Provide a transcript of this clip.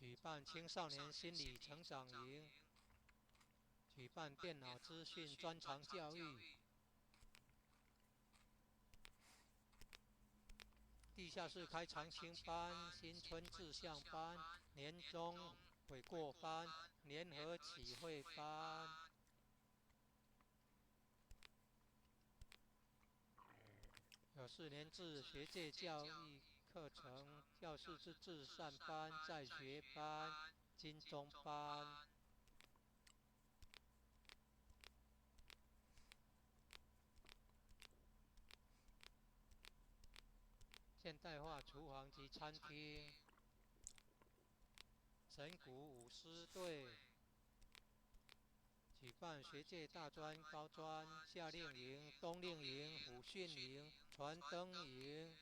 举办青少年心理成长营，举办电脑资讯专长教育。地下室开长青班、新春志向班、年终悔过班、联合启会班。有四年制学界教育课程，教师之至善班、在学班、金钟班。现代化厨房及餐厅，神谷舞狮队举办学界大专、高专夏令营、冬令营、暑训营、传灯营。